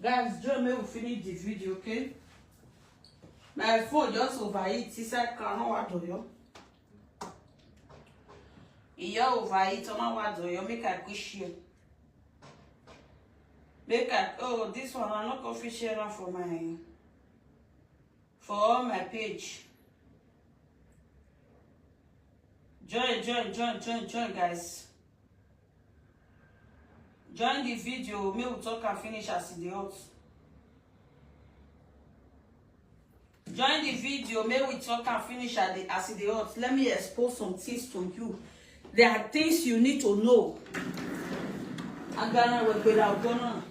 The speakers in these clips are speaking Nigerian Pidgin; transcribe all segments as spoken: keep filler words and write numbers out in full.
Guys, join me, we finish the video, okay? My phone just overheat inside car, no water, yo. E just overheat, no water, yo. Make I quick share. Make I, oh, this one, I no go fit share am for my, for all my page. Join, join, join, join, join, guys. Join the video, make we talk and finish as e dey hot. Join the video, make we talk and finish as e dey, as e dey hot. Let me expose some things to you. There are things you need to know. Agana wegbera ogona.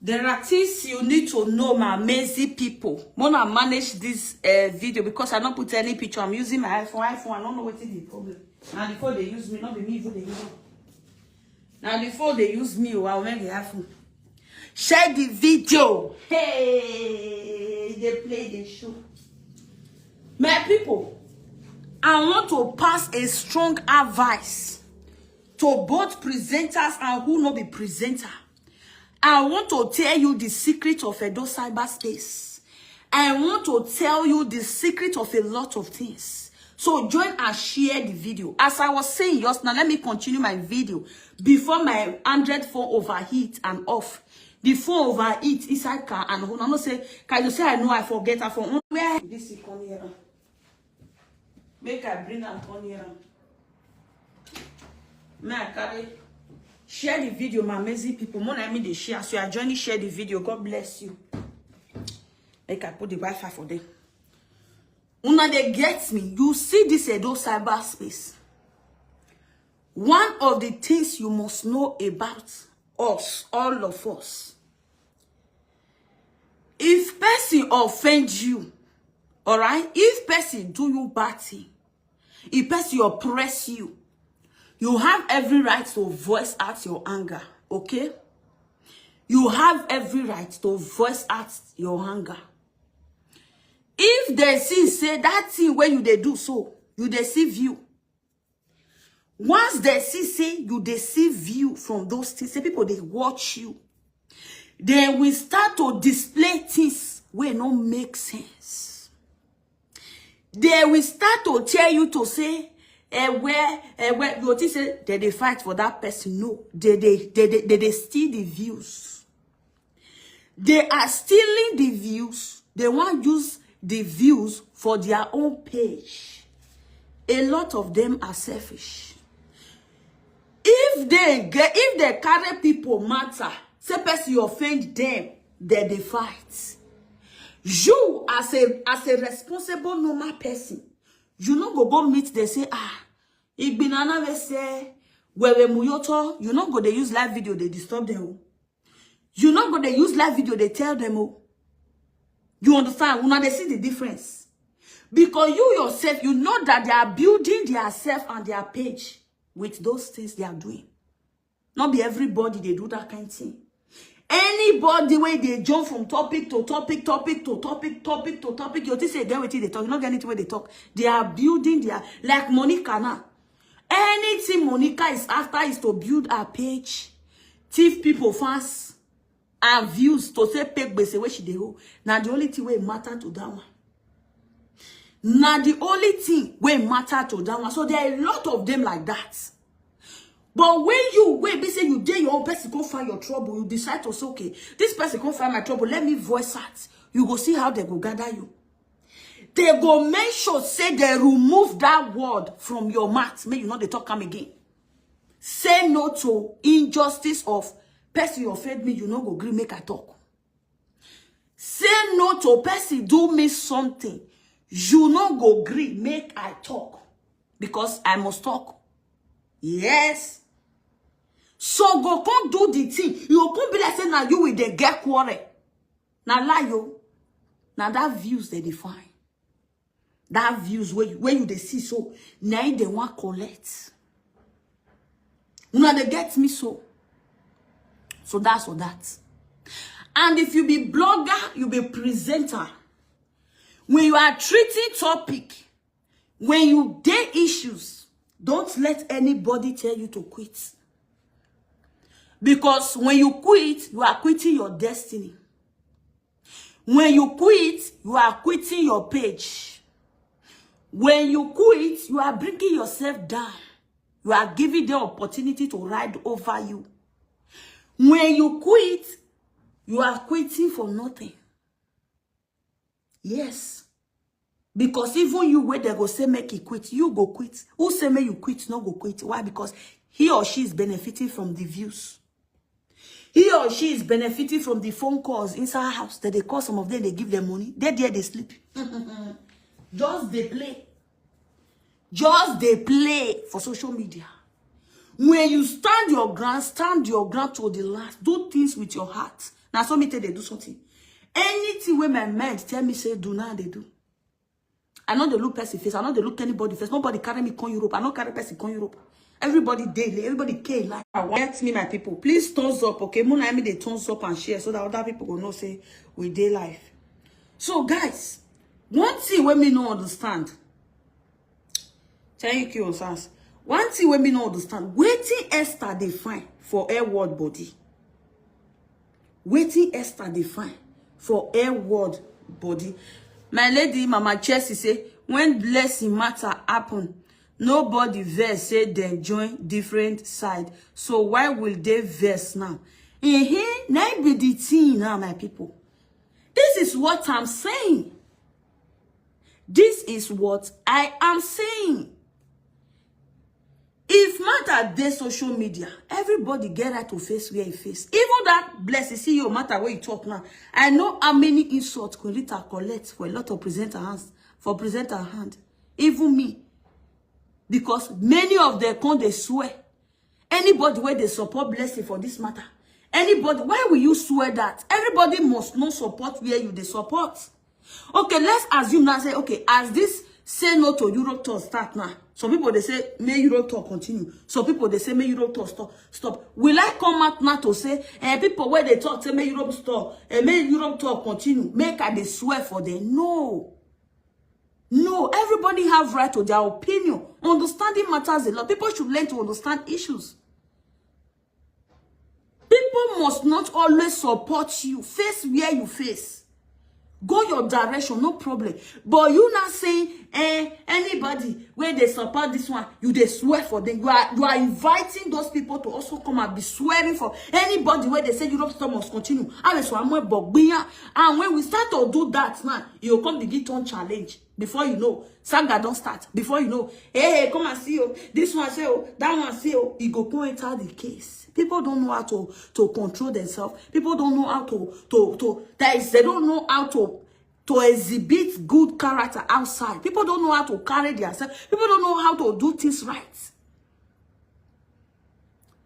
There are things you need to know, my amazing people. Mona manage this uh, video because I don't put any picture. I'm using my iPhone. iPhone, I don't know what is the problem. Now the phone they use me, not be me who they use. Now the phone they use me, oh, I'll make the iPhone. Share the video. Hey, they play the show. My people, I want to pass a strong advice to both presenters and who no be presenter. I want to tell you the secret of Edo cyberspace. I want to tell you the secret of a lot of things. So join and share the video. As I was saying just now, let me continue my video before my Android phone overheat and off. The phone overheat inside car and hold on. No say, can you say I know I forget her phone? Where this is come here? Make I bring am come here. May I carry? Share the video, my amazing people. More than me, they share. So you are joining, share the video. God bless you. Make I put the Wi-Fi for them. Una they get me. You see this Edo cyberspace. One of the things you must know about us, all of us, if person offend you, all right, if person do you bad thing, if person oppress you, you have every right to voice out your anger, okay? You have every right to voice out your anger. If they see say that thing where you they do so, you deceive you. Once they see say you deceive you from those things, say people they watch you, they will start to display things where no make sense. They will start to tell you to say, eh, where, eh, where you think say they, they fight for that person. No, they they they they, they, they steal the views. They are stealing the views. They want use the views for their own page. A lot of them are selfish. If they get, if they carry people matter, say person you offend them, then they fight. You as a as a responsible normal person, you no go go meet them say, ah, igbinana we say, wewe muyoto. You no go they use live video, they disturb them. You no go they use live video, they tell them, oh. You understand? Una they see the difference. Because you yourself, you know that they are building their self and their page with those things they are doing. Not be everybody they do that kind of thing. Anybody where they jump from topic to topic, topic to topic, topic to topic, you think say get wetin they talk, you not get anything where they talk. They are building their, like Monica now. Anything Monica is after is to build her page, thief people fans and views to say pay gbese where she dey owe. Now the only thing wey matter to that one. Now the only thing wey matter to that one. So there are a lot of them like that. But when you wait, be say you dey your own person, go find your trouble. You decide to say, okay, this person go find my trouble. Let me voice out. You go see how they go gather you. They go make sure say they remove that word from your mouth. Make you not dey talk am again. Say no to injustice of person you offend me. You no go gree make I talk. Say no to person do me something. You no go gree make I talk because I must talk. Yes. So go come do the thing. You go come be like say now you will dey get quarrel. Now lie you. Now that views they define. That views where you, where you they see so now they want collect. Now they get me so. So that's for that. And if you be blogger, you be presenter. When you are treating topic, when you dey issues, don't let anybody tell you to quit. Because when you quit, you are quitting your destiny. When you quit, you are quitting your page. When you quit, you are bringing yourself down. You are giving the opportunity to ride over you. When you quit, you are quitting for nothing. Yes. Because even you, where they go say make you quit, you go quit. Who say make you quit, no go quit? Why? Because he or she is benefiting from the views. He or she is benefiting from the phone calls inside her house that they call some of them, they give them money. They there, they sleep. Just they play. Just they play for social media. When you stand your ground, stand your ground to the last. Do things with your heart. Now, so me tell they do something. Anything where my mind tell me say do, now they do. I know they look person face. I know they look anybody face. Nobody carry me come Europe. I no carry person come Europe. Everybody daily. Everybody came like, I want me, my people. Please thumbs up, okay? Mona, me the thumbs up and share so that other people go know say we dey life. So, guys, one thing wey me no understand. Thank you, Osas. One thing wey me no understand. Wetin Esther dey find for Edward body? Wetin Esther dey find for Edward body? My lady, Mama Chelsea say, when blessing matter happen, nobody vex say dem join different side. So why will they vex now? Eh, na be the thing now, my people. This is what I'm saying. This is what I am saying. If matter dey social media, everybody get right to face where he face. Even that blessing C E O matter where you talk now, I know how many insults Queen Rita collect for a lot of presenter hands, for presenter hand. Even me. Because many of them come, they swear. Anybody where they support blessing for this matter, anybody, why will you swear that? Everybody must not support where you they support. Okay, let's assume now, say, okay, as this say no to Europe tour start now, some people they say may Europe tour continue. Some people they say may Europe tour stop. Stop. Will I come out now to say, eh, people where they talk say may Europe store, eh, may Europe tour continue? Make I they swear for them? No. No, everybody have right to their opinion. Understanding matters a lot. People should learn to understand issues. People must not always support you. Face where you face. Go your direction, no problem. But you not saying, eh, anybody where they support this one, you they swear for them. You are, you are inviting those people to also come and be swearing for anybody where they say Europe store must continue. And when we start to do that now, you come begin turn challenge. Before you know, saga don't start. Before you know, hey, hey, come and see you. This one say, oh, that one say, oh, you go come enter the case. People don't know how to, to control themselves. People don't know how to, to, to, that is, they don't know how to, to exhibit good character outside. People don't know how to carry themselves. People don't know how to do things right.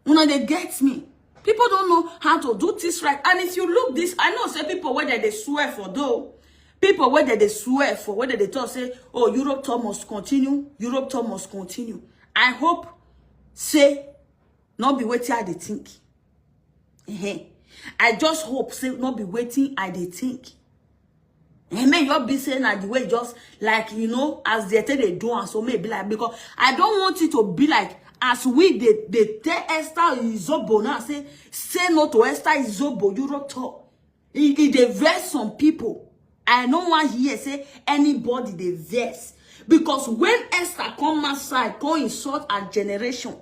Una dey get me? People don't know how to do things right. And if you look this, I know say people where they, they swear for though. People where they, they swear for, where they talk say, oh, Europe tour must continue. Europe tour must continue. I hope say not be wetin I dey think. Ehen. I just hope say not be wetin I dey think. And may you be saying that the way just like, you know, as they take they do and so maybe like, because I don't want it to be like as we they, they tell Esther Izobo now say, say no to Esther Izobo Europe tour. It, it dey vex some people. I no want hear say anybody dey vex. Because when Esther come outside, come insult our generation,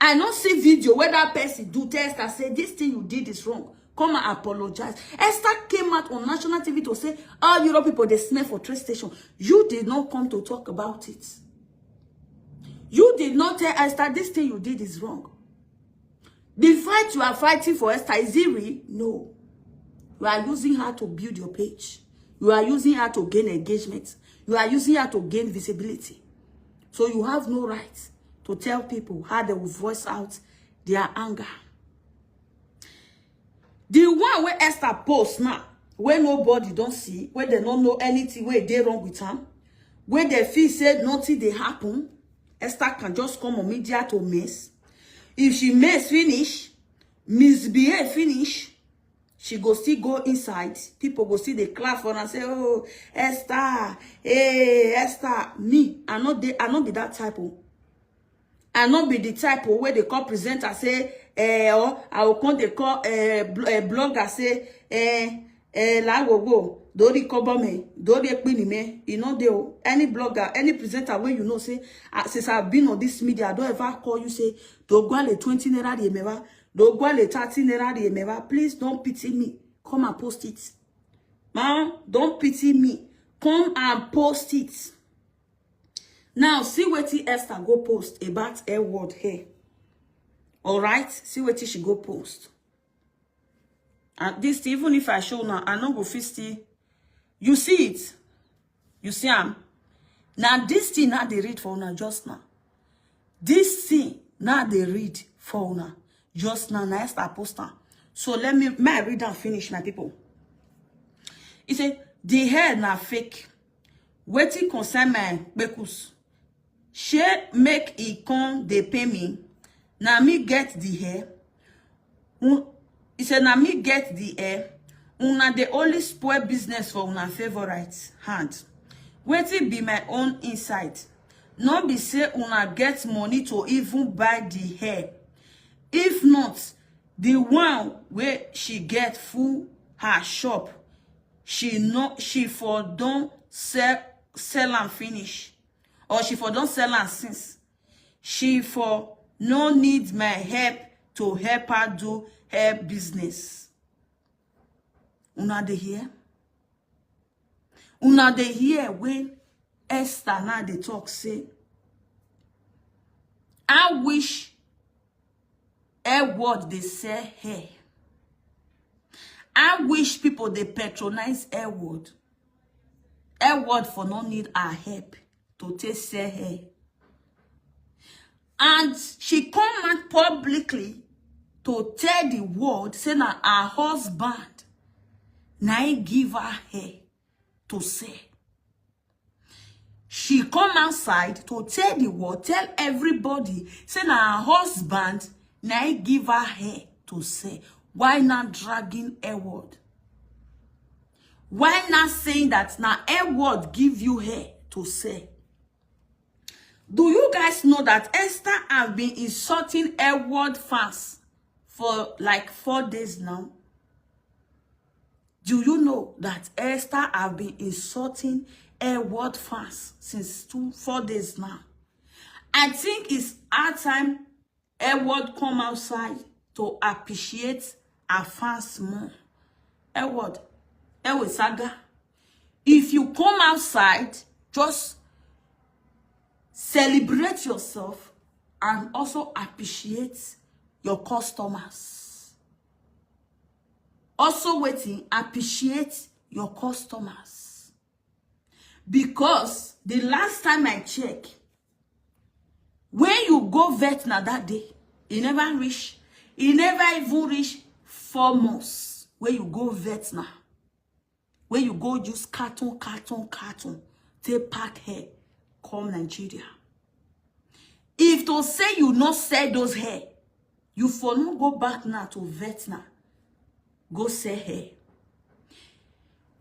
I no see video where that person do tell Esther say this thing you did is wrong. Come and apologize. Esther came out on national T V to say all Europe people they smell for train station. You did not come to talk about it. You did not tell Esther this thing you did is wrong. The fight you are fighting for Esther, is it real? No. You are using her to build your page. You are using her to gain engagement. You are using her to gain visibility. So you have no right to tell people how they will voice out their anger. The one where Esther post now, where nobody don't see, where they don't know anything, where they wrong with her, where they feel say nothing they happen, Esther can just come on media to mess. If she mess finish, misbehave finish, she go still go inside. People go see the clap for and say, oh, Esther, hey, Esther. Me, I not, they, I not be that type of. I not be the type of where they call presenter say, Eh, or I will come dey call eh, bl- eh, blogger say eh, eh, lawowo dori kobo me dori ekpini me. E no dey o. Any blogger, any presenter wey you know say ah, since I've been on this media, I don't ever call you say dogwale twenty naira the emeva, dogwale thirty naira the emeva. Please don't pity me. Come and post it. Man, don't pity me. Come and post it. Now, see wetin Esther go post about Edward here. All right, see wetin she go post. And this thing, even if I show now, I no go fit still. You see it? You see am? Now this thing now they read for una just now. This thing now they read for una just now. Now Esther post am. So let me, may I read and finish, my people. He said, the hair na fake. Wetin concern my kpekus? Shey make e come dey pay me? Na me get the hair. Un- He said, na me get the hair. Una dey only spoil business for una favorite hand. Wetin be my own inside? No be say una get money to even buy the hair. If not, the one wey she get full her shop, she no she for don sell sell am finish, or she for don sell am since. She for no need my help to help her do her business. Una dey hear? Una dey hear when Esther now dey talk say, I wish Edward dey sell hair. I wish people dey patronize Edward. Edward for no need her help to take sell hair. And she come out publicly to tell the world say na her husband na him give her hair to sell. She come outside to tell the world, tell everybody say na her husband na him give her hair to sell. Why not dragging Edward? Why not saying that na Edward give you hair to sell? Do you guys know that Esther have been insulting Edward fans for like four days now? Do you know that Esther have been insulting Edward fans since two four days now? I think it's our time Edward come outside to appreciate her fans more. Edward, Edward Saga, if you come outside, just celebrate yourself and also appreciate your customers. Also waiting, appreciate your customers. Because the last time I check, when you go Vietnam that day, e never reach, e never even reach four months when you go Vietnam, when you go use carton, carton, carton, take pack hair, come Nigeria. If to say you no sell those hair, you for no go back now to Vietnam, go sell hair.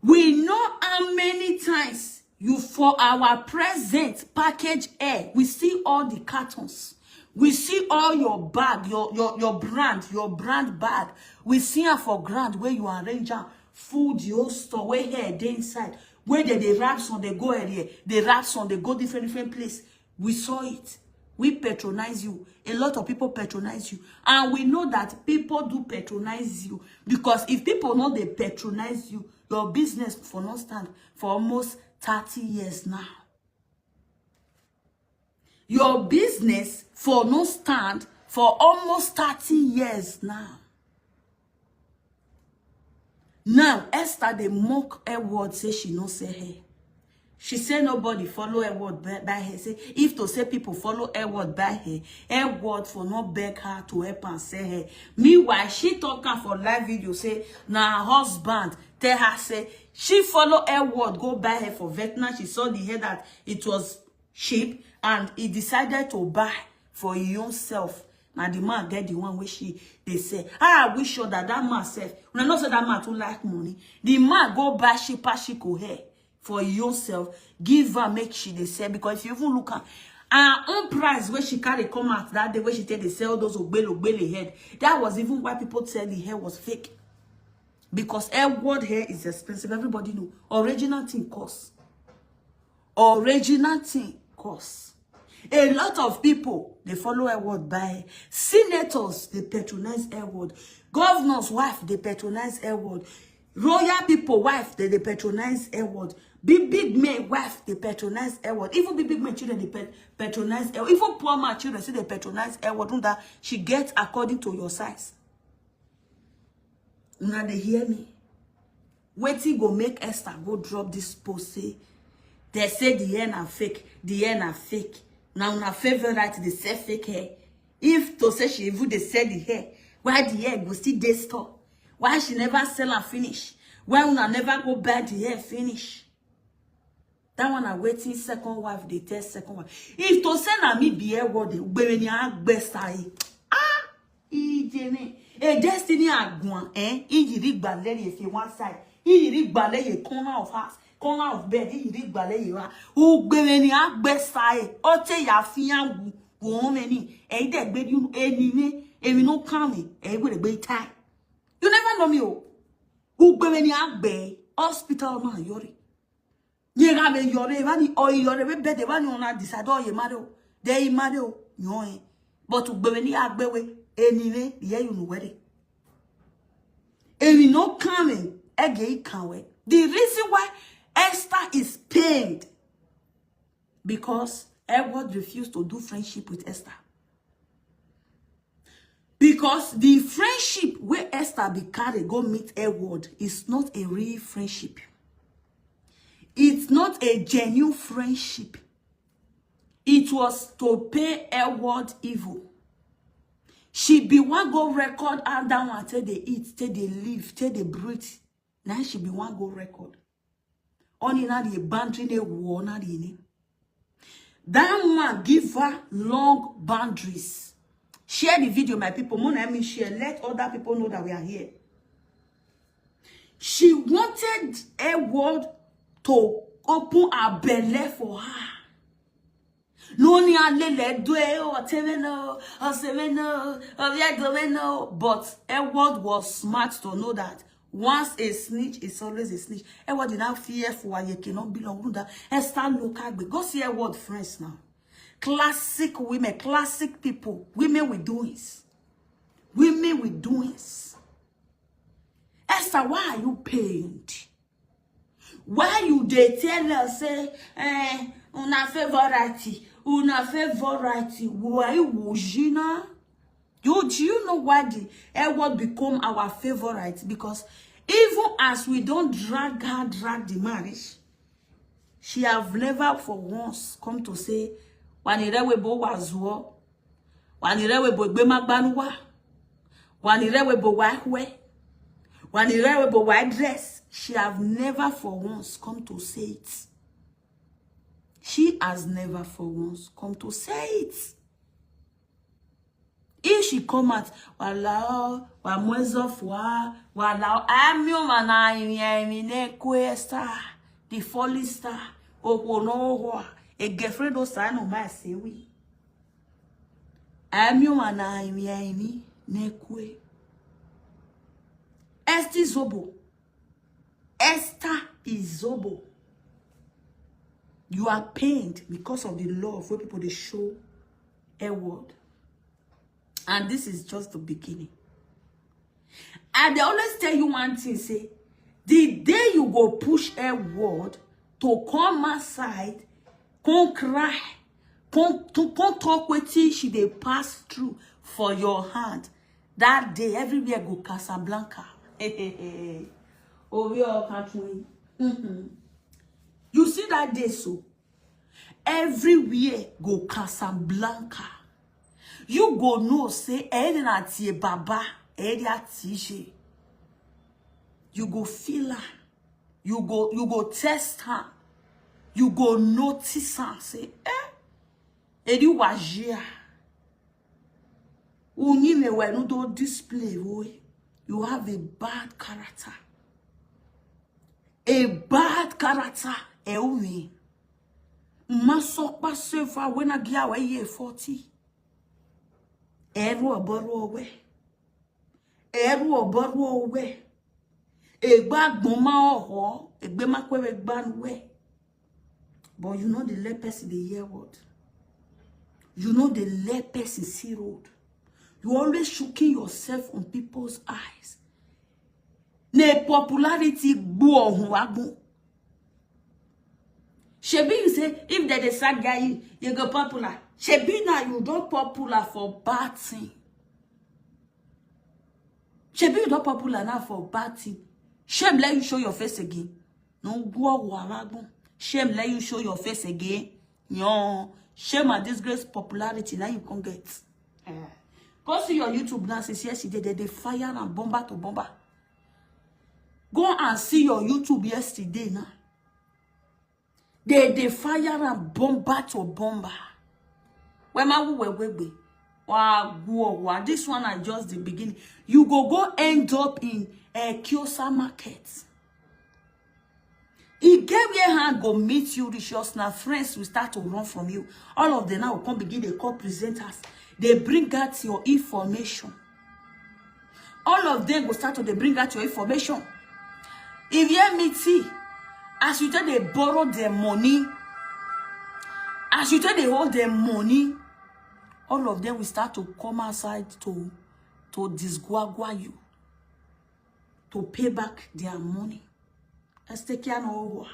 We know how many times you for our present package hair. We see all the cartons. We see all your bag, your your your brand, your brand bag. We see am for ground where you arrange am, full the whole store where hair dey inside. Where they dey wrap some, they go area, they wrap some, they go different different place. We saw it. We patronize you. A lot of people patronize you. And we know that people do patronize you. Because if people no dey patronize you, your business for no stand for almost thirty years now. Your business for no stand for almost thirty years now. Now, Esther dey mock Edward say she no sell hair. She say nobody follow Edward buy, buy hair. Say if to say people follow Edward buy hair, Edward for no beg her to help am sell hair. Meanwhile, she talk am for live video say na her husband tell her say she follow Edward go buy hair for Vietnam. She saw the hair that it was cheap and he decided to buy for him own self. Na the man get the one wey she dey sell. Ah, I wish sure that that man sef. Una know say that man too like money. The man go buy cheaper shiko hair for him own self, give her make she dey sell. Because if you even look am, Her own price wey she carry come out that day wey she take dey sell those ogbele ogbele head. That was even why people said the hair was fake. Because Edward hair is expensive. Everybody know. Original thing costs. Original thing costs. A lot of people, they follow Edward by senators, they patronize Edward. Governor's wife, they patronize Edward. Royal people wife, they, they patronize Edward. Big, big men wife, they patronize Edward. Even big, big men children, they pa-, patronize Edward. Even poor man children, say they patronize Edward. That she gets according to your size. Una dey hear me? Wetin go make Esther go drop this post say, they say the hair na fake, the hair na fake. Na una favorite dey sell fake hair. If to say she even dey sell the hair, why the hair go still dey store? Why she never sell am finish? Why una never go buy the hair finish? That one na wetin second wife dey tell second wife. If to say na me be Edward, ugbere ni a gbesa e. Ah, ije ni. A destiny agwan, eh? Iyiri gbaleye fi one side. Iyiri gbaleye corner of house, corner of bed. Iyiri gbaleye wa. Ugbere ni a gbesa e. Ote ya fi an wu, wu me ni. E de gbe di enu eni ni. Emi no come. E gbe gbe time. You never know me o. Ugbere ni a gbe hospital ma yori. Ye ga me yore, ba ni o yore, be bede, ba ni ona decide, o ye mare o. De i mare o, yo e. But ugbere ni agbewe, anyway, ye you know where. Emi no coming, ege i can't wait. The reason why Esther is pained, because Edward refused to do friendship with Esther. Because the friendship where Esther be carry go meet Edward is not a real friendship. It's not a genuine friendship. It was to pay Edward evil. She be one go record and down and take they eat, take they live, take they breathe. Now she be one go record. Only now the boundary they war, now the name. That woman give her long boundaries. Share the video, my people. Mona, let me share. Let other people know that we are here. She wanted Edward to open her belly for her. No ni alele do e o, teme no, o seme no, o ye do me no. But Edward was smart to know that once a snitch is always a snitch. Edward did not fear for why you cannot belong to that. Esther look at go see Edward friends now. Classic women, classic people. Women with doings. Women with doings. Esther, why are you pained? Why you dey tell us say, eh, una favorite, una favorite? Why would you know? You, do you know why the Edward become our favorite? Because even as we don't drag her, drag the marriage, she have never for once come to say, "Wanire we bo wazuo, wanire we bo gbe magbanuwa, wanire we bo wa hwe, wanire we bo wa dress." She have never for once come to say it. She has never for once come to say it. If she come out, "Wala o, wa mwezo fwa, wala o, ami o mana imi imi ne kwe star, the folly star, o ko no ho, a girlfriend o sa no ma se wi. Ami o mana imi imi ne kwe." Esther Zobo. Esther Izobo. You are pained because of the love where people they show Edward. And this is just the beginning. I dey always tell you one thing, say, the day you go push Edward to come outside, come cry, come, to come talk wetin she dey pass through for your hand, that day everywhere go Casablanca. Owe o ka tun. Mm-hmm. You see that day so, everywhere go Casablanca. You go know say eri na tie baba, eri a tie. You go feel her. You go, you go test her. You go notice her. Say, eh? Eri wajia. Unyi me we no do display, boy. You have a bad character. A bad character, eh, umi. Masokpa Seva, when I get away year forty. Eru oboru owe. Eru oboru owe. Egba gboma oho. Egbe makwe egba nwe. But you know the let person dey hear word. You know the let person see road. You always shooking yourself on people's eyes. Na popularity gbo ohun wa gbo. Shebi you say if they dey saga you, you go popular. Shebi now you don popular for bad thing. Shebi you don popular now for bad thing. Shame let you show your face again. No go wa wa gbo. Shame let you show your face again. Yo, shame and disgrace popularity now you can get. Eh. Go see your YouTube now since yesterday. They dey fire and bomber to bomber. Go and see your YouTube yesterday now. They dey fire and bomber to bomber. Wema wu we we we. Wa guo wa. This one na just the beginning. You go go end up in a Kiosa market. E get where hand go meet you, Ricious. Now friends will start to run from you. All of them now come begin dey call presenters. They bring out your information. All of them go start to dey bring out your information. If you hear me, see, as you take dey borrow their money, as you take dey hold their money, all of them will start to come outside to, to disgwagwa you, to pay back their money. Estekia no wa.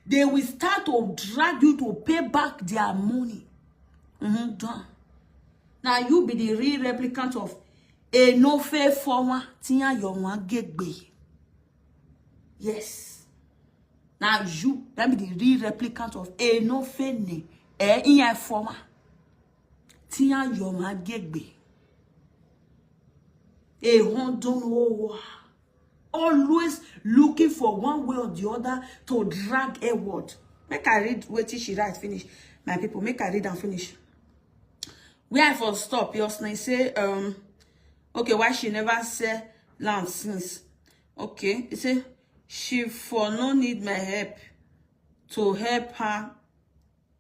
They will start to drag you to pay back their money. Mm-hmm, done. Now you be the real replicant of Enofe former Tia Yoma Gegbe. Yes. Now you, that be the real replicant of Enofe ne, eh, in former Tia Yoma Gegbe. A Hondon Owa. Always looking for one way or the other to drag a word. Make I read wetin she write finish. My people, make I read and finish. Where I for stop, your snake say, um, okay, why she never sell land since? Okay, he say she for no need my help to help her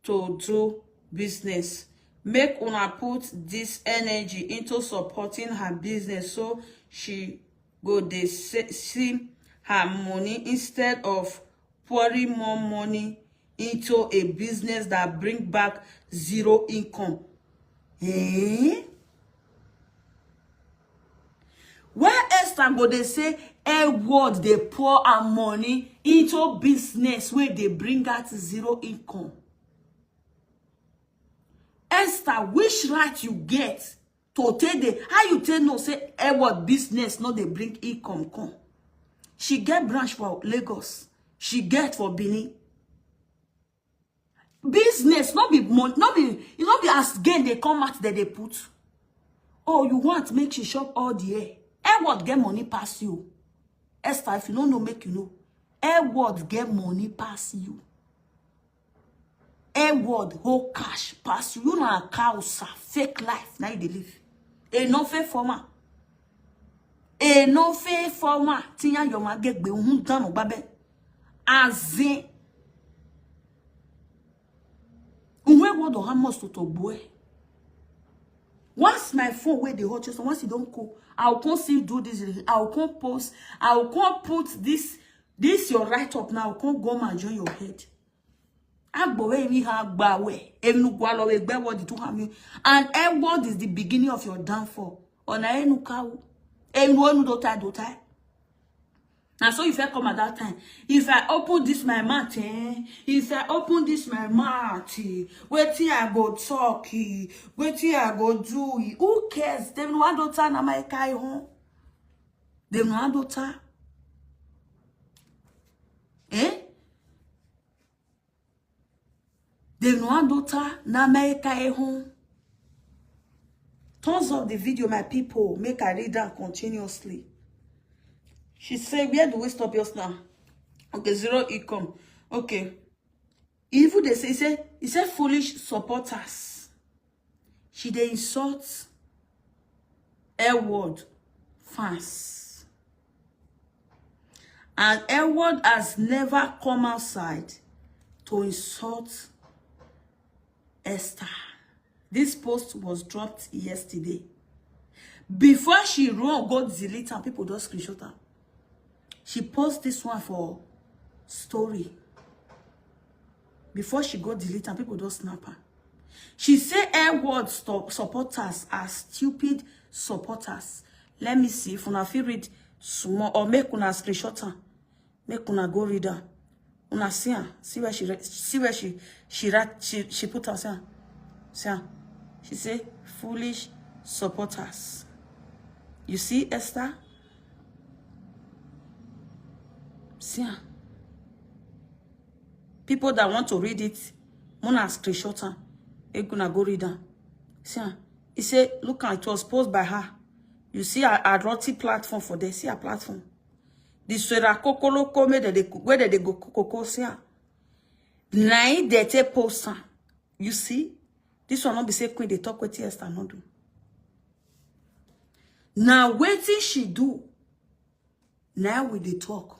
to do business. Make una put this energy into supporting her business so she go dey se- see her money instead of pouring more money into a business that bring back zero income. Eh? Why Esther go dey say a word dey pour her money into business where they bring out zero income? Esther, which right you get to take the, how you take know say Edward business no dey bring income come? She get branch for Lagos, she get for Benin. Business no be money, no be, you no be as gain they come out that they put. Oh, you want make she shop all the air. Edward get money pass you. Esther, if you don't know, make you know. Edward get money pass you. Edward whole cash pass you. You know a cow, sir. Fake life. Now you dey live. Enofe former. Enofe former. Tia Yoma Gegbe. Uhun dano babe. Azin. Unwe word or hammers to to boy. Once my phone where they hot just once you don't call, I'll come see do this. I'll come post. I'll come put this, this your write up now. Come go and join your head. Agbowe mi ha gbawe. Enu gwalo we gbe word to ham you. And Edward is the beginning of your downfall. Ona enu kawu. Enu onu dota dota. Now, so if I come at that time, if I open this my mouth, eh? If I open this my mouth, eh, wetin I go talk, eh? Wetin I go do, eh? Who cares? They no want daughter na my kai home. They no want daughter. Eh? They no want daughter na my kai home. Thumbs up the video, my people. Make I read down continuously. She said, "Where do we stop just now?" Okay, zero income. Okay. Even they say, he said, he said foolish supporters. She dey insult Edward fans. And Edward has never come outside to insult Esther. This post was dropped yesterday. Before she run go delete am, people don screenshot am. She post this one for story. Before she go delete am, people don snap her. She say Edward stop supporters are stupid supporters. Let me see if una fit read small or make una screenshot am. Make una go read am. Una see am. See where she re- see where she she write she she put am. See am. See am. She say foolish supporters. You see Esther? See am. People that want to read it, una screenshot am. Make una go read am. See am. He say, look am, it was posted by her. You see her, her rotty platform for there. See her platform. The Sera Kokoloko made the where they go Kokoko. See am. Na im dey take post am. You see, this one no be say Queen dey talk wetin Esther no do. Na wetin she do, na we dey talk.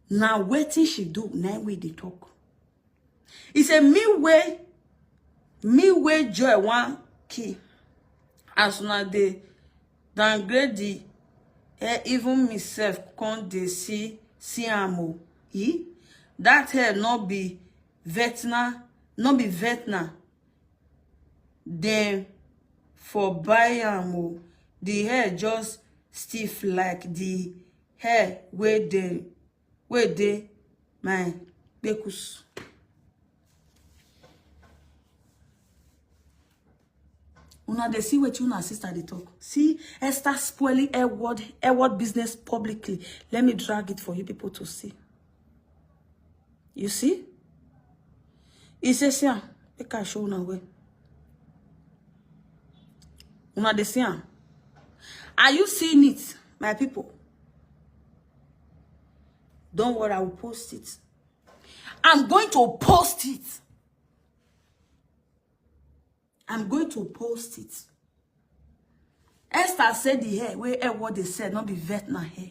Na wetin she do, na we dey talk. He say me wey me wey joy wan kill as una dey downgrade the hair, even me sef come dey see see am o. E that hair no be Vecna, no be Vecna dem for buy am o. The hair just stiff like the hair wey dey wey dey my kpekus. Una dey see wetin una sister dey talk. See Esther spoiling Edward Edward business publicly. Let me drag it for you people to see. You see? He say, see am, make I show una well. Una dey see am. Are you seeing it, my people? Don't worry, I will post it. I'm going to post it. I'm going to post it. Esther said the hair where what they said not be vet na hair.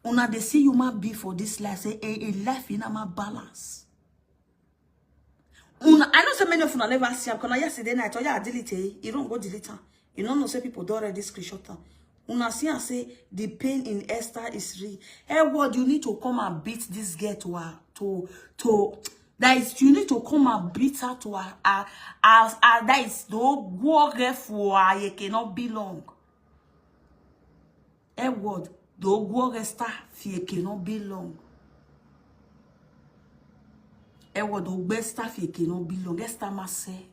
Una dey see human being for this life say a, a life in a balance. Una, I know so many of una never see am. Because yesterday night, oh yeah, delete it. You don't go delete am. You don't know say people don't already screenshot am. Una see and say the pain in Esther is real. Hey, what you need to come and beat this girl to her to to that is you need to come and beat her to her her her, her that is the whole war for her. It cannot be long. Edward, the ogwo Esther fie cannot be long. Edward ogbe Esther fie cannot be long. Esther must say.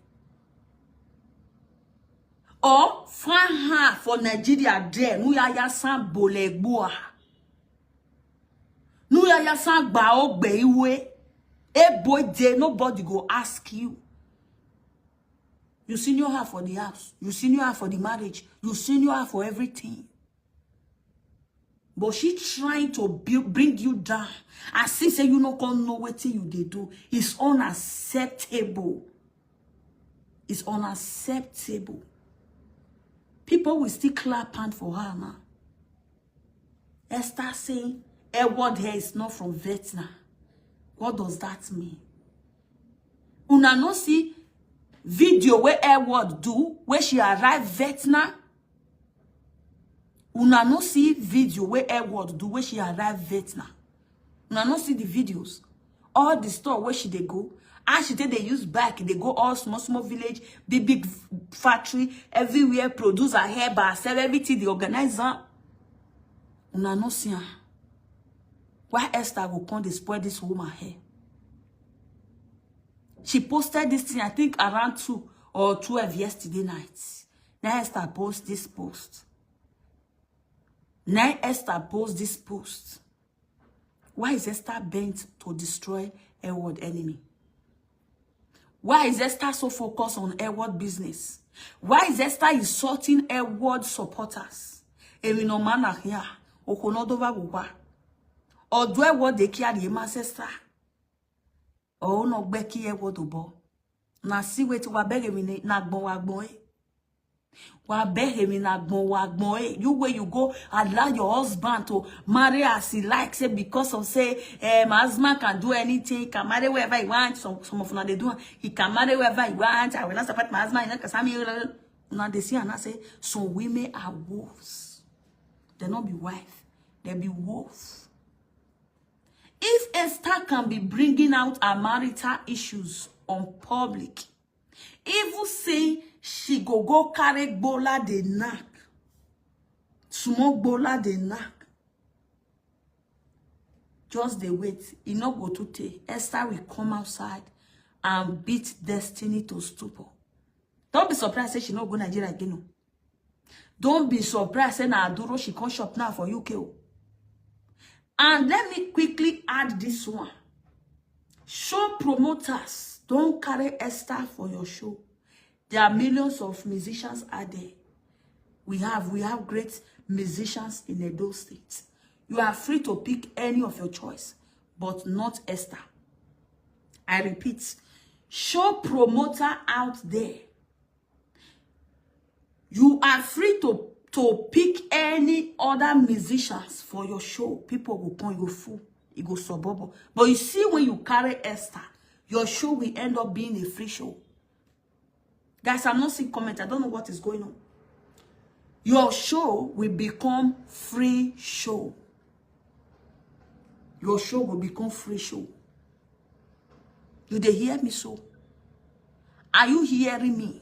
Or find her for Nigeria there. Nu ya ya san bole gbua. Nu ya ya san gba ogbe iwe. E boy there, nobody go ask you. You senior her for the house. You senior her for the marriage. You senior her for everything. But she trying to build, bring you down. I see say you no come know wetin you dey do. It's unacceptable. It's unacceptable. People will still clap hand for her now. Esther saying Edward hair is not from Vietnam. What does that mean? Una no see video where Edward do where she arrived Vietnam. Una no see video where Edward do where she arrived Vietnam. Una no see the videos. All the store where she dey go, and she take dey use bike dey go all small small village, big big factory, everywhere produce her hair by herself, everything dey organize am. Una no see am. Why Esther go come dey spoil this woman hair? She posted this thing, I think, around two or twelve yesterday night. Now Esther post this post. Now Esther post this post. Why is Esther bent to destroy Edward enemy? Why is Esther so focused on Edward business? Why is Esther insulting Edward supporters? Emi no mana here. Okonodova buba. Odo Edward dey carry him ancestor. Oh no, Becky Edward obo. Na see wetin wa beg me na gbon wa gbon eh. Wa behemi na gbon wa gbon, eh. You where you go allow your husband to marry as he likes, say because of say, eh, my husband can do anything, he can marry wherever he wants. Some some of una dey do am. He can marry wherever he wants. I will not support my husband. You know, 'cause I'm here. Now they see and I say some women are wolves. They not be wife. They be wolves. If Esther can be bringing out her marital issues on public, even say she go go carry gbola dey knack, small gbola dey knack, just dey wait. E no go too tey. Esther will come outside and beat Destiny to stupor. Don't be surprised say she no go Nigeria again o. Don't be surprised say na aduro she come shop now for U K o. And let me quickly add this one. Show promoters, don't carry Esther for your show. There are millions of musicians out there. We have we have great musicians in Edo State. You are free to pick any of your choice, but not Esther. I repeat, show promoter out there. You are free to to pick any other musicians for your show. People will come, you fool. You go suburb. But you see, when you carry Esther, your show will end up being a free show. Guys, I'm not seeing comment. I don't know what is going on. Your show will become free show. Your show will become free show. You dey hear me so? Are you hearing me?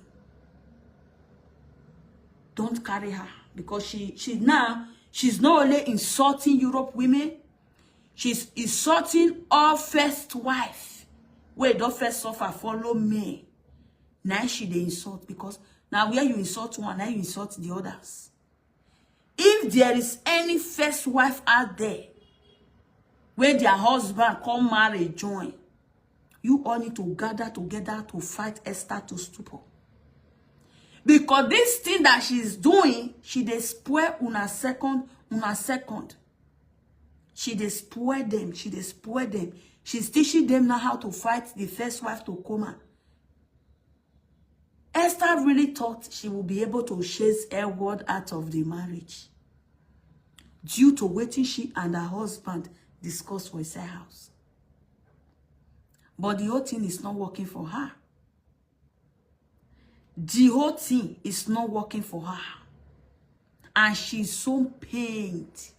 Don't carry her, because she she now she's not only insulting Europe women, she's insulting all first wife. Wait, don't first suffer, follow me. Now she dey insult, because now where you insult one, now you insult the others. If there is any first wife out there where their husband come marry join, you all need to gather together to fight Esther to stupor. Because this thing that she's doing, she dey spoil una second, una second. She dey spoil them, she dey spoil them. She's teaching them now how to fight the first wife to coma. Esther really thought she would be able to chase Edward out of the marriage due to wetin she and her husband discuss for inside house. But the whole thing is not working for her. The whole thing is not working for her. And she's so pained.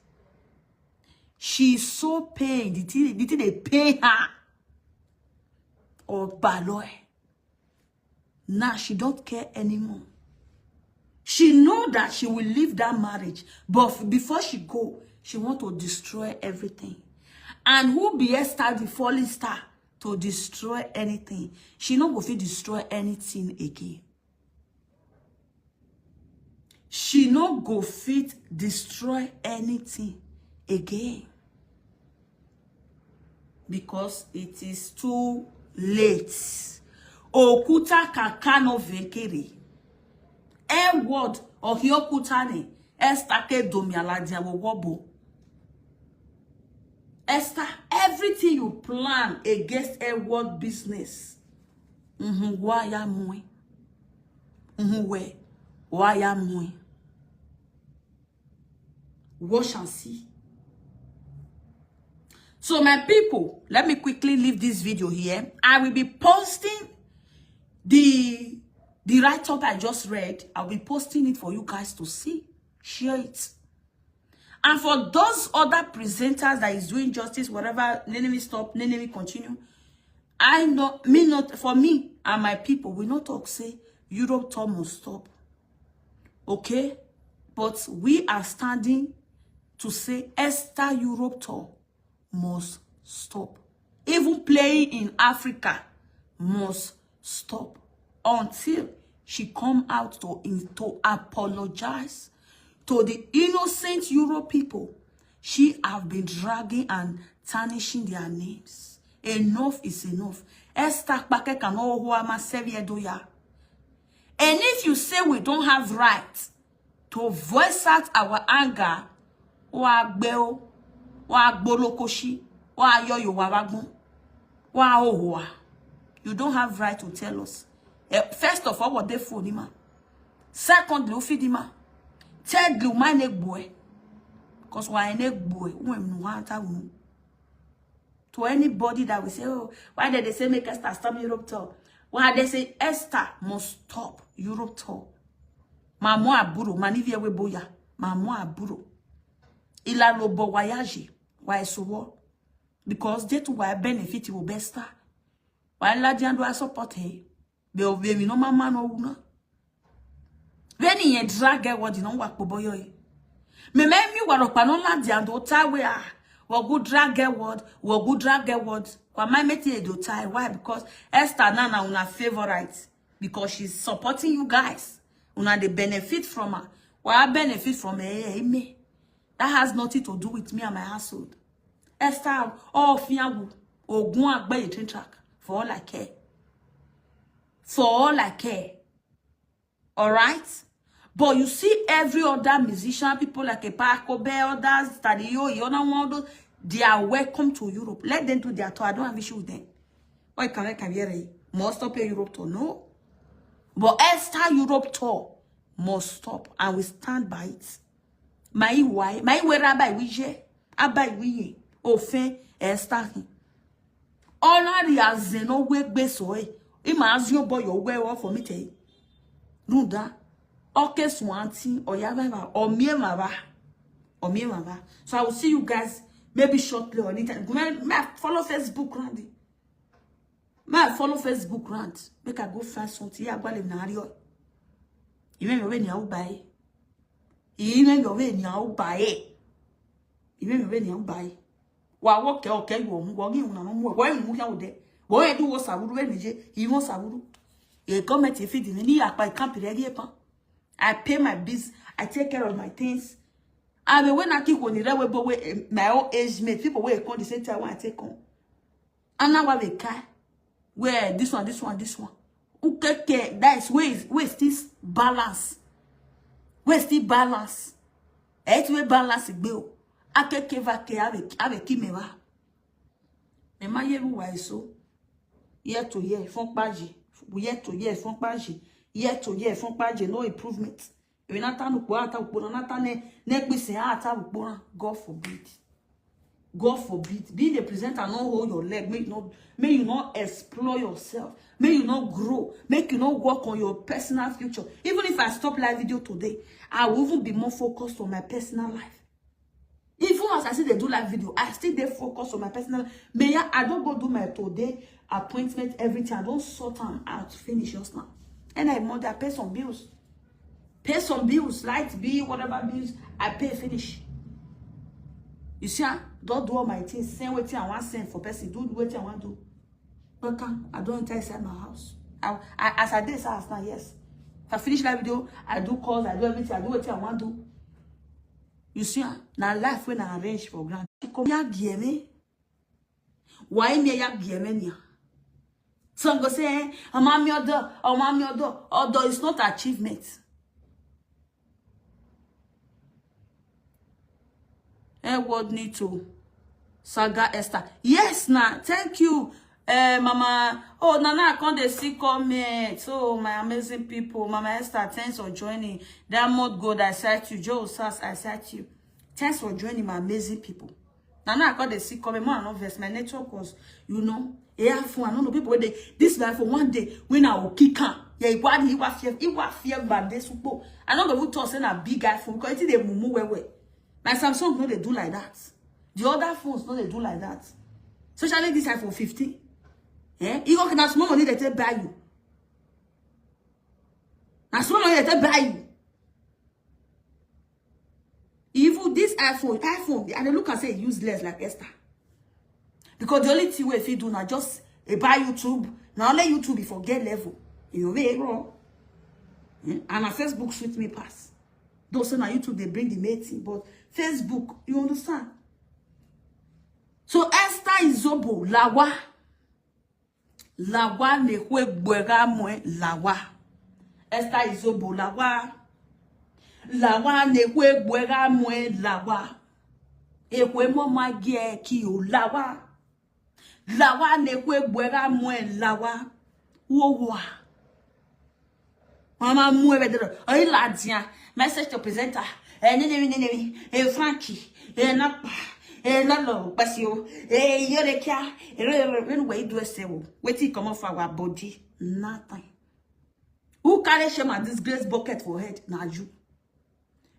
She's so pained. The thing, the thing dey pain her. Or Baloy. Now she don't care anymore. She know that she will leave that marriage, but f- before she go, she want to destroy everything. And who be Esther, the falling star, to destroy anything? She no go fit destroy anything again. She no go fit destroy anything again, because it is too late. Okuta kakano vekere. Edward ohiokuta ni Esther ke domi aladia wowobo. Esther, everything you plan against Edward business, mm-hmm, waya mui. Mm-hmm, we waya mui. Watch and see. So, my people, let me quickly leave this video here. I will be posting the the write-up I just read. I'll be posting it for you guys to see. Share it. And for those other presenters that is doing justice, whatever, let me stop, let me continue. I know, me not, for me and my people, we not talk say Europe tour must stop. Okay? But we are standing to say Esther Europe tour must stop. Even playing in Africa must stop until she come out to, in- to apologize to the innocent Europe people she have been dragging and tarnishing their names. Enough is enough. Esther Pakeka no Ohuama Seviedoya. And if you say we don't have right to voice out our anger, wa gbe o, wa gbolokoshi, wa yoyo wa wagbon, wa ohoa. You don't have right to tell us. Eh, first of all, what they for ma? Secondly, u fit di man. Thirdly, u man ne gbue. Because why ne gbue? When no want to. To anybody that will say, "Oh, why did they say make Esther stop Europe tour?" Why they say Esther must stop Europe tour? Mamo aburo, manivie we boya, mamo aburo. Ila lo bo wayaji, why so what? Because they too why benefit will be Esther. Why la diando a support he? Be o be mi no mama no una. Veni ye drag e word no wa po boyo e. Me me mi wa ro pa no la diando ta we a. Wo gu drag e word, wo gu drag e word. Kwa my meti e do tie. Why? Because Esther na na una favorite. Because she's supporting you guys. Una dey benefit from her. Why I benefit from her? Eh, me. That has nothing to do with me and my household. Esther, oh, fiawu, ogun agbe train track. For all I care. For all I care. All right? But you see every other musician, people like Epa Kobe, others, Tadiyo, Yona, one of those, they are welcome to Europe. Let them do their tour. I don't have issue with them. Why can I come here? Must stop a Europe tour? No. But Esther Europe tour must stop, and we stand by it. My why? My where Rabbi Wije? Abai Wiye. Ofen Esther. Honor the Azeno we gbe so e. Ima azio boy your way off for me te. Nuda. Oke swanti or yavava or miemava. Or miemava. So I will see you guys maybe shortly or anytime. May, may I follow Facebook, Randy? May I follow Facebook, Rand? Make I go find something. Yeah, go live na rio. You may be when you buy. You may be when you buy. You may be when you buy. Wa wo ke o ke wo mu wo gi una no mu wo mu ya ode. Wo e du wo savuru we meje. Yi wo savuru. E comment if it ni apa kan pire gi epan. I pay my bills. I take care of my things. I mean, when I keep on the way, but we, my own age mate, people will come the same time when I take on. And now I will care. Where this one, this one, this one. Ukeke, that is where is where is this balance? Where is this balance? Eight way balance gbe o. Akeke va ke ave ave ki me va. Me ma ye ru wa eso. Year to year, fun paji. Year to year, fun paji. Year to year, fun paji. No improvement. If you not ata ukpo na ata ukpo na ata ne ne pese ata ukpo na. God forbid. God forbid. Being a presenter, not hold your leg. Make not may you not explore yourself. May you not grow. Make you not work on your personal future. Even if I stop live video today, I will even be more focused on my personal life. Even as I see they do live video, I still they focus on my personal. May I, I don't go do my today appointment every time. I don't sort them out. Finish just now. And I Monday, I pay some bills. Pay some bills, light bill, whatever bills, I pay finish. You see, I don't do all my things. Send what I want send for person. Do what I want do. Welcome. I don't enter inside my house. I, I as I did house now, yes. If I finish that video, I do calls, I do everything, I do what I want do. You see, ah, na life when I arrange for grant. Come here, give me. Why me ya give me? Some go say, "I'm on your door, I'm on your door." Although it's not achievement. Edward need to saga Esther. Yes, now. Thank you, uh, Mama. Oh, Nana, I come dey see comment. Oh, my amazing people. Mama Esther, thanks for joining. Diamond Gold, I cite you. Joe Sass, I cite you. Thanks for joining, my amazing people. Nana, I come dey see comment. Man, no vex. My network was, you know, yeah, for I don't know people wey dey this life for one day when I will kick am. Yeah, he wa he wa fear he wa fear bad this people. I no go even talk say na big iPhone because it dey mumu well well. My Samsung no dey do like that. The other phones no dey do like that. Especially this iPhone fifteen. Eh? You go na small money they take buy you. Na small money they take buy you. Even this iPhone, iPhone, I dey look and say e useless like Esther. Because the only thing we fit do now just e buy YouTube. Now only YouTube e for get level. You know, very wrong. Hmm? And na Facebook sweet me pass. Though say na YouTube they bring the main thing, but Facebook, you understand? So Esther Izobo, Lawa. Lawa ne kwe gbwega mwe lawa. Esther Izobo lawa. Lawa ne kwe gbwega mwe lawa. Ekwe mo ma gie ki o lawa. Lawa ne kwe gbwega mwe lawa. Wo wa. Mama mu ebe dero. Oyi la dia. Message to presenter. Eh, nene mi, nene mi. Eh, Frankie. Eh, na pa. Eh, na lo. Basio. Eh, yo de kia. Eh, re, re, re, we do ese wo. Wetin comot for our body? Nothing. Who carry shame and disgrace bucket for head? Na you.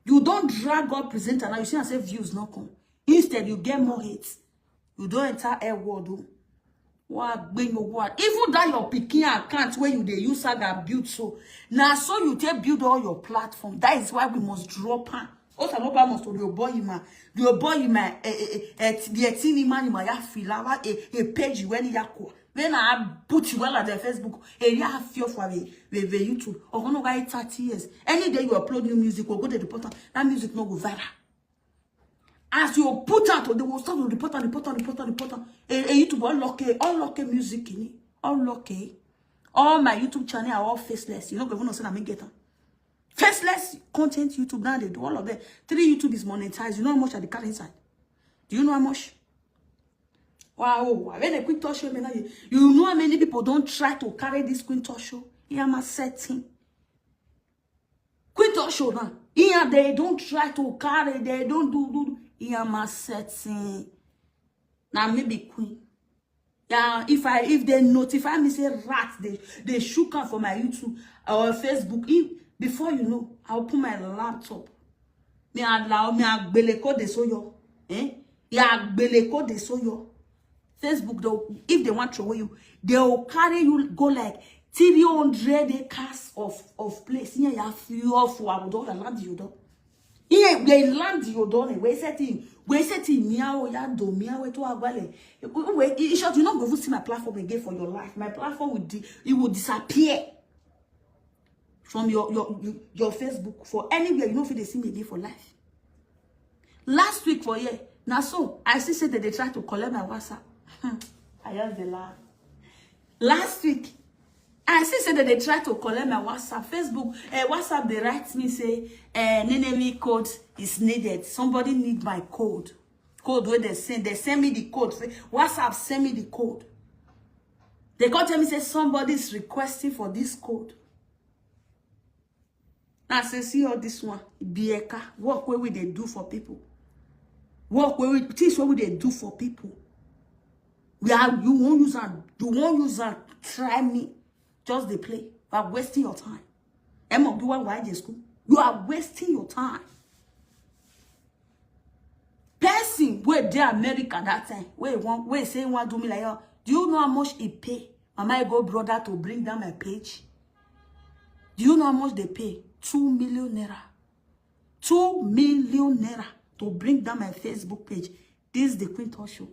You don drag up presenter now. You see, I say views no come. Instead, you get more hate. You don enter air world o. Wa gbe your word. Even that your pikin account where you dey use saga build so. Na so you take build all your platform. That is why we must drop am. Ota no ba must to your boy ma. Your boy ma. Eh, eh, eh, eh, the thing man ma ya filawa a, a page when ya ko. When I put you well at the Facebook, eh, you have fear for me, with, with YouTube. Or no guy thirty years. Any day you upload new music, we'll go to the portal. That music no go viral. As you put out, they will start to report and report and report and report and report. A, a YouTube all lucky, all lucky music in it, all lucky. All my YouTube channel are all faceless. You know, governor said I may get them. Faceless content YouTube now they do all of them. Three YouTube is monetized. You know how much are the cut inside? Do you know how much? Wow, when a quick talk show, man, you, you know how many people don't try to carry this quick talk show? Yeah, my setting. Quick talk show now. Yeah, they don't try to carry, they don't do do. Yeah, my setting. Now maybe queen. Yeah, if I if they notify me say rat, they they shook up for my YouTube or Facebook. If before you know, I open my laptop. Me allow me agbele code de soyo. Eh? Yeah, agbele code de soyo. Facebook though, if they want to throw you, they will carry you go like three hundred acres of of place. Yeah, you have few of what don't land you though. Iye we land you don we setting we setting miao ya do miao to agwale. We in short, you not go see my platform again for your life. My platform will di- it will disappear from your your your, your Facebook for anywhere. You know if they see me again for life. Last week for here, now so I see say that they try to collect my WhatsApp. I just the laugh. Last week, I see say that they try to collect my WhatsApp, Facebook, uh, WhatsApp. They write me say uh, Nenemi code is needed. Somebody need my code. Code where they send, they send me the code. Say, WhatsApp send me the code. They come tell me say somebody is requesting for this code. Now say see all this one. Bieka, work where we they do for people. Work where we things where we they do for people. We are you won't use and you won't use and try me. Just they play. You are wasting your time. Emma, do one why school. You are wasting your time. Person where dey America that time, where one where say one do me like, oh, do you know how much he pay? Mama, I go brother to bring down my page. Do you know how much they pay? Two million naira. Two million naira to bring down my Facebook page. This is the Queen Talk Show.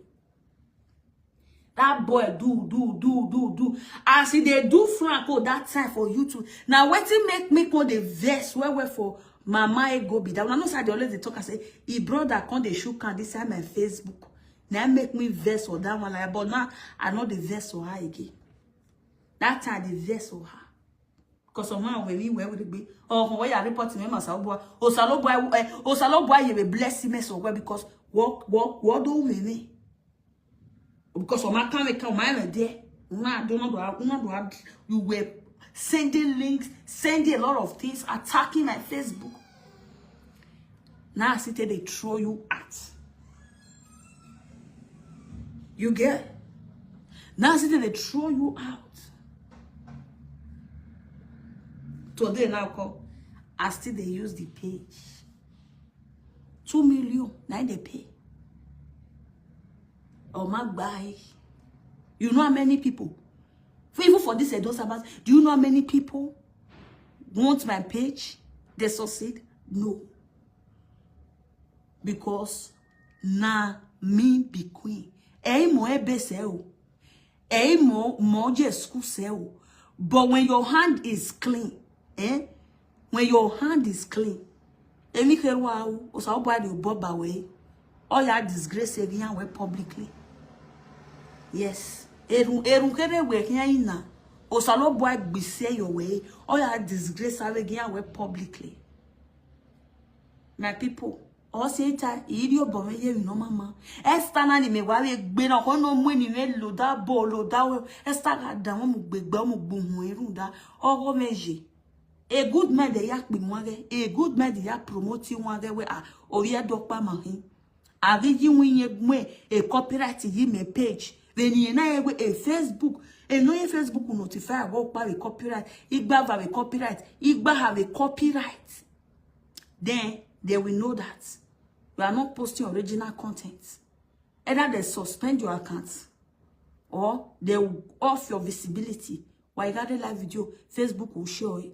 That boy do do do do do as he dey do Franco that time for YouTube. Now wetin make me call the verse where where for Mama Ego be that one. I know say they always dey talk and say he brother come dey shook am this time my Facebook. Now make me verse for that one like but now I know the verse for her again. That time the verse for her. Because of one way we where we be. Oh, where you report me, Masa Obua. Osalobo, eh, Osalobo, you will bless him so well because what what what do we mean? Because of my time come my there. Una do not do una do you were sending links, sending a lot of things, attacking my Facebook. Now I see they throw you out. You get? Now I see they throw you out. Today now call. I still they use the page. Two million, now they pay. Oh my God. You know how many people? For even for this Edo Sabbath, do you know how many people want my page? They succeed? No. Because na me be queen. Hey mo ebe se o. Hey mo mo je school se o. But when your hand is clean, eh? When your hand is clean, emi ke wa o, o sa oba de obo ba we. All your disgrace again we publicly. Yes. Erun erun kere we kiyan ina. O sa lo boy gbese your way. All your disgrace again we publicly. My people, all say ta iri obo me ye no mama. Esther na ni me wa we gbe na ko no mu ni me lo da bo lo da we. Esther ga da mo mu gbegbe mo gbohun erun da. Ogo meje. A good man dey yak bi mwage. A good man dey yak promote mwage we a oya dokpa mahin. A gi yi winye mwe a copyright yi me page. Then ye na ye we a Facebook. A no ye Facebook will notify go pa a copyright. Igba have a copyright. Igba have a copyright. Then they will know that you are not posting original content. Either they suspend your account or they will off your visibility. Why you got a live video? Facebook will show it.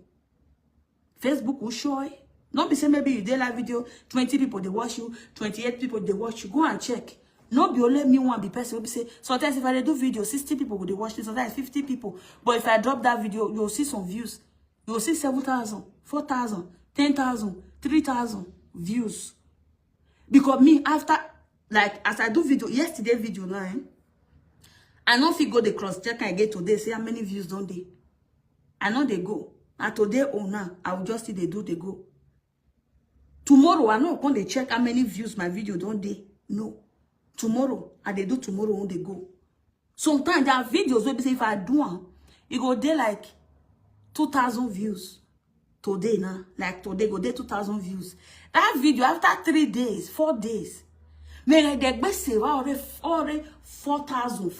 Facebook will show it. Not be say maybe you dey live video, twenty people they watch you, twenty-eight people they watch you. Go and check. Not be only me one be person will be say, sometimes if I dey do video, sixty people will they watch me, sometimes fifty people. But if I drop that video, you'll see some views. You'll see seven thousand, four thousand, ten thousand, three thousand views. Because me, after, like, as I do video, yesterday video now, eh, I no fit go the cross check again today, see how many views don dey. I no dey go. Na today own now, I will just still dey do dey go. Tomorrow, I no come dey check how many views my video don dey. No. Tomorrow, I dey do tomorrow own dey go. Sometimes there are videos wey be say if I do am, e go dey like two thousand views today now. Like today go dey two thousand views. That video, after three days, four days, me dey gbese wa already, already four thousand.